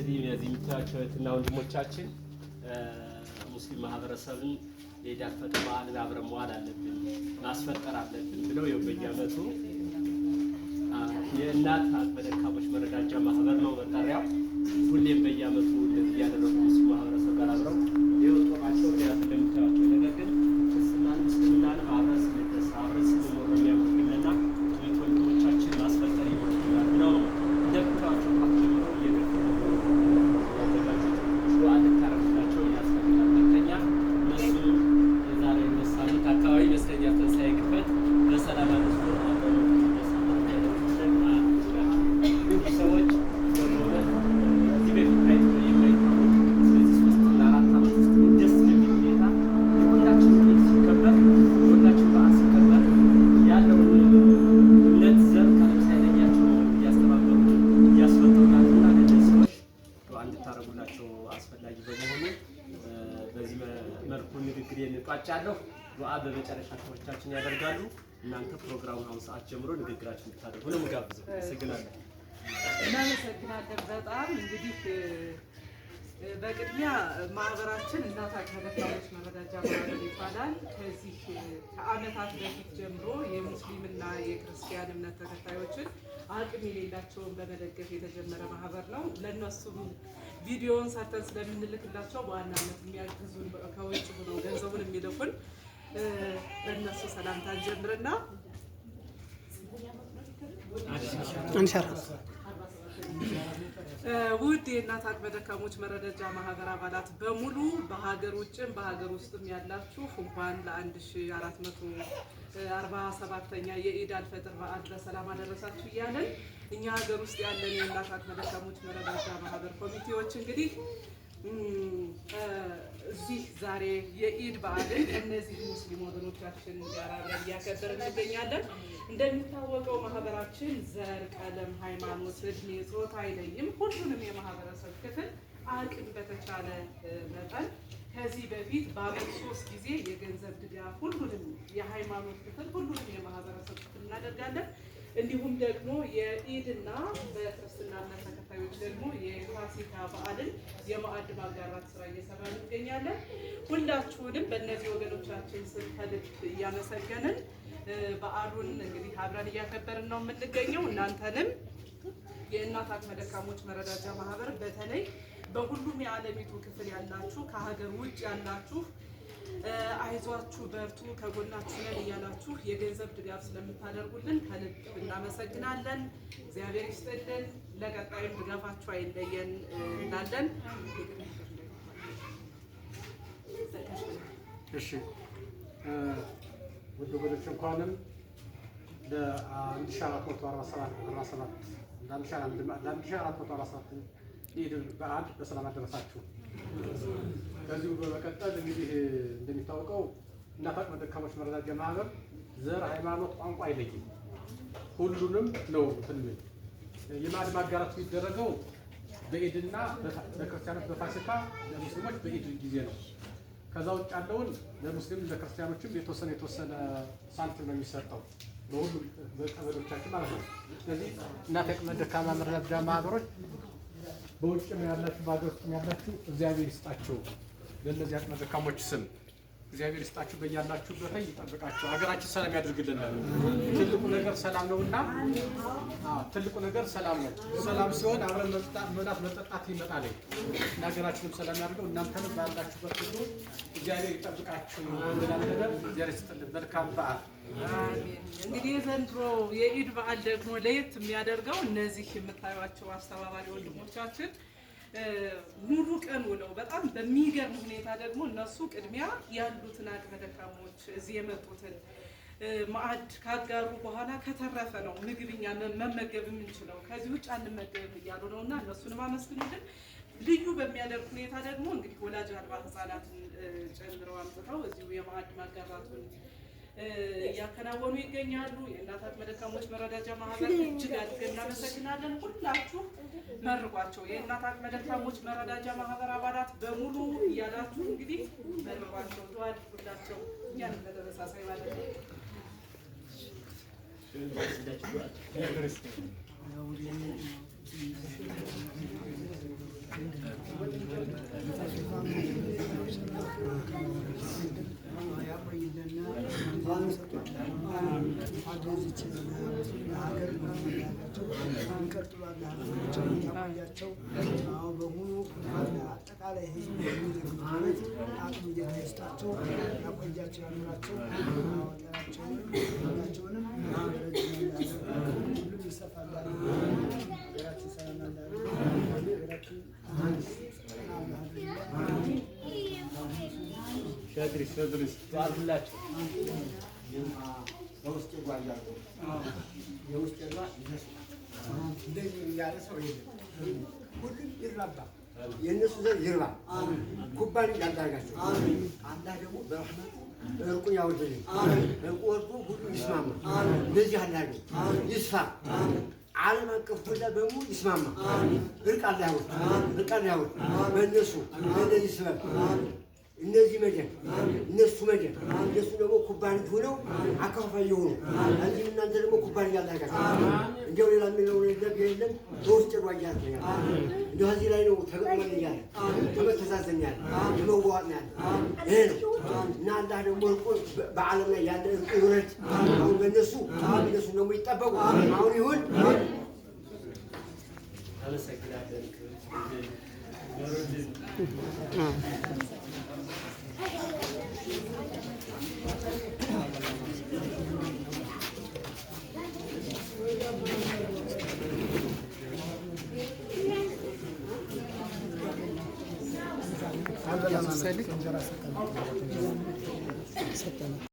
እነዚህ እነዚህ የምታዩቸው እህትና ወንድሞቻችን ሙስሊም ማህበረሰብን የኢድ አል ፈጥር በዓልን አብረን መዋል አለብን፣ ማስፈጠር አለብን ብለው ይኸው በየዓመቱ የእናት አቅመ ደካሞች መረዳጃ ማህበር ነው መጠሪያው። ሁሌም በየዓመቱ እንደዚህ እያደረጉ ሙስሊም ማህበረሰብ ጋር አብረው ይኸው ጦማቸውን ያዙ እንደምታዩቸው። ነገር ግን ክርስትናንም እስልምናንም አብረን ስንደስ አብረን ስንኖር ነው የሚያምርብንና እህት ወንድሞቻችን ማስፈጠር ይኖርብናል ብለው ነው እንደምታዩቸው ጧት ጀምሮ እየገፉ ያዘጋጁት። ዱዓ እንድታረጉላቸው ያስፈልጋል። ሁለተኛ እነሱንም የዛሬ 2 ሳምንት አካባቢ ይመስለኛል ትንሣኤ ግበት በሰላም አድርሶ አብረን እንዲህ ሰዎች በእውነት ከዚህ በፊት ታይቶ የማይታወቅ በዚህ 3 እና 4 ዓመት ውስጥ ደስ በሚል ሁኔታ የሁላችን ኢድ ሲከበር፣ የሁላችን በዓል ሲከበር ያለውን እምነት፣ ዘር፣ ቀለም ሳይለያቸው እያስተባበሩ እያስፈጠሩ ያሉና ለእነዚህ ሰዎች ዱዓ እንድታደርጉላቸው አስፈላጊ በመሆኑ በዚህ መልኩ ንግግሬን እቋጫለሁ። ዱዓ በመጨረሻ ሰዎቻችን ያደርጋሉ። እናንተ ፕሮግራሙን አሁን ሰዓት ጀምሮ ንግግራችን እንድታደርጉ ነው የምጋብዘው። አመሰግናለሁ። እናመሰግናለን በጣም። እንግዲህ በቅድሚያ ማህበራችን እናት አቅመ ደካሞች መረዳጃ ማህበር ይባላል። ከዚህ ከዓመታት በፊት ጀምሮ የሙስሊምና የክርስቲያን እምነት ተከታዮችን አቅም የሌላቸውን በመደገፍ የተጀመረ ማህበር ነው። ለእነሱም ቪዲዮውን ሰርተን ስለምንልክላቸው በዋናነት የሚያግዙን ከውጭ ሆነው ገንዘቡን የሚልኩን በእነሱ ሰላምታ እንጀምርና 14 ውድ የእናት አቅመ ደካሞች መረዳጃ ማህበር አባላት በሙሉ፣ በሀገር ውጭም በሀገር ውስጥም ያላችሁ፣ እንኳን ለ1447ኛ የኢድ አልፈጥር በዓል በሰላም አደረሳችሁ እያለን እኛ ሀገር ውስጥ ያለን የእናት አቅመ ደካሞች መረዳጃ ማህበር ኮሚቴዎች እንግዲህ እዚህ ዛሬ የኢድ በዓልን እነዚህ ሙስሊም ወገኖቻችን ጋር አብረን እያከበርን እንገኛለን። እንደሚታወቀው ማህበራችን ዘር፣ ቀለም፣ ሃይማኖት፣ እድሜ፣ ጾታ አይለይም። ሁሉንም የማህበረሰብ ክፍል አቅም በተቻለ መጠን ከዚህ በፊት በዓመት 3 ጊዜ የገንዘብ ድጋፍ ሁሉንም የሃይማኖት ክፍል፣ ሁሉንም የማህበረሰብ ክፍል እናደርጋለን። እንዲሁም ደግሞ የኢድና በክርስትና እምነት ተከታዮች ደግሞ የፋሲካ በዓልን የማዕድ ማጋራት ስራ እየሰራን እንገኛለን። ሁላችሁንም በእነዚህ ወገኖቻችን ስም ከልብ እያመሰገንን በዓሉን እንግዲህ አብረን እያከበርን ነው የምንገኘው። እናንተንም የእናት አቅመ ደካሞች መረዳጃ ማህበር በተለይ በሁሉም የዓለሚቱ ክፍል ያላችሁ፣ ከሀገር ውጭ ያላችሁ፣ አይዟችሁ፣ በርቱ፣ ከጎናችሁ ነን እያላችሁ የገንዘብ ድጋፍ ስለምታደርጉልን ከልብ እናመሰግናለን። እግዚአብሔር ይስጥልን። ለቀጣይም ድጋፋችሁ አይለየን እንላለን። እሺ፣ ውድ ወገኖች፣ እንኳንም ለ1447 ለ1447 ኢድ በዓል በሰላም አደረሳችሁ። ከዚሁ በመቀጠል እንግዲህ እንደሚታወቀው እናት አቅመ ደካሞች መረዳጃ ማህበር ዘር፣ ሃይማኖት፣ ቋንቋ አይለይም። ሁሉንም ነው እንትን የሚል። የማዕድ ማጋራት የሚደረገው በኢድና ለክርስቲያኖች በፋሲካ፣ ለሙስሊሞች በኢድ ጊዜ ነው። ከዛ ውጭ ያለውን ለሙስሊም ለክርስቲያኖችም የተወሰነ የተወሰነ ሳንቲም ነው የሚሰጠው በሁሉም በቀበሌዎቻችን ማለት ነው። ስለዚህ እናት አቅመ ደካማ መረዳጃ ማህበሮች በውጭም ያላችሁ በሀገር ውስጥም ያላችሁ እግዚአብሔር ይስጣችሁ። ለእነዚህ አቅመ ደካሞች ስም እግዚአብሔር ይስጣችሁ፣ በያላችሁበት ይጠብቃችሁ፣ ሀገራችን ሰላም ያድርግልን። ትልቁ ነገር ሰላም ነውና፣ አዎ፣ ትልቁ ነገር ሰላም ነው። ሰላም ሲሆን አብረን መብላት መጠጣት ይመጣል እና ሀገራችንም ሰላም ያድርገው። እናንተንም ባላችሁበት ሁሉ እግዚአብሔር ይጠብቃችሁ እንላለን። እግዚአብሔር ይስጥልን። መልካም በዓል። አሜን። እንግዲህ የዘንድሮ የኢድ በዓል ደግሞ ለየት የሚያደርገው እነዚህ የምታዩቸው አስተባባሪ ወንድሞቻችን ሙሉ ቀን ውለው በጣም በሚገርም ሁኔታ ደግሞ እነሱ ቅድሚያ ያሉትን አቅመ ደካሞች እዚህ የመጡትን ማዕድ ካጋሩ በኋላ ከተረፈ ነው ምግብ እኛ መመገብ የምንችለው፣ ከዚህ ውጭ አንመገብም እያሉ ነው እና እነሱንም አመስግኑልን። ልዩ በሚያደርግ ሁኔታ ደግሞ እንግዲህ ወላጅ አልባ ህጻናትን ጨምረው አምጥተው እዚሁ የማዕድ ማጋራቱን እያከናወኑ ይገኛሉ። የእናት አቅመ ደካሞች መረዳጃ ማህበር እጅግ አድርገን እናመሰግናለን። ሁላችሁ መርቋቸው። የእናት አቅመ ደካሞች መረዳጃ ማህበር አባላት በሙሉ እያላችሁ እንግዲህ መርቋቸው፣ ዱዓ አድርጉላቸው። እኛንም በተመሳሳይ ማለት ነው። በሙሉ አጠቃላይ ህዝቡ የሚደግፉበት አቅም ጌታ ይስጣቸው፣ ያቆያቸው፣ ያኑራቸው። ጤናቸውንም ሁላቸውንም ሁሉም ይሰፋል። ሀገራችን ሰላም ሀገራችን ሁላችሁ በውስጥ ጓ እያልኩ የውስጥ ጓ ይነሱ እንደዚህ ያለ ሰው የለም። ሁሉም ይራባ፣ የእነሱ ዘር ይርባ፣ ኩባንያ ያዳርጋቸው። አላህ ደግሞ በረሕመቱ እርቁን ያወርድልን። እርቁ ወርዶ ሁሉ ይስማማ። እንደዚህ አላህ ነው ይስፋ። ዓለም አቀፍ ሁላ በሙሉ ይስማማ። እርቅ አላህ ያውርድ፣ እርቅ አላህ ያውርድ። በእነሱ በእነዚህ ስበብ እነዚህ መጀን እነሱ መጀን እነሱ ደግሞ ኩባንያ ሆነው አከፋፋይ የሆኑ እዚህም እናንተ ደግሞ ኩባንያ አላጋችሁ። እንዲያው ሌላ የሚለው የለም የለም። በውስጥ ጓ እያልኩ ነው ያለ። እንዲያው እዚህ ላይ ነው ተገጥመን እያለ ተመተዛዘን ያለ ተመዋዋጥ ያለ ይሄ ነው እና አላህ ደግሞ እርቁ በዓለም ላይ ያለ እርቁ ይውረድ። አሁን በእነሱ እነሱ ደግሞ ይጠበቁ። አሁን ይሁን። አመሰግናለን። ኑሩድን ሰጠነ።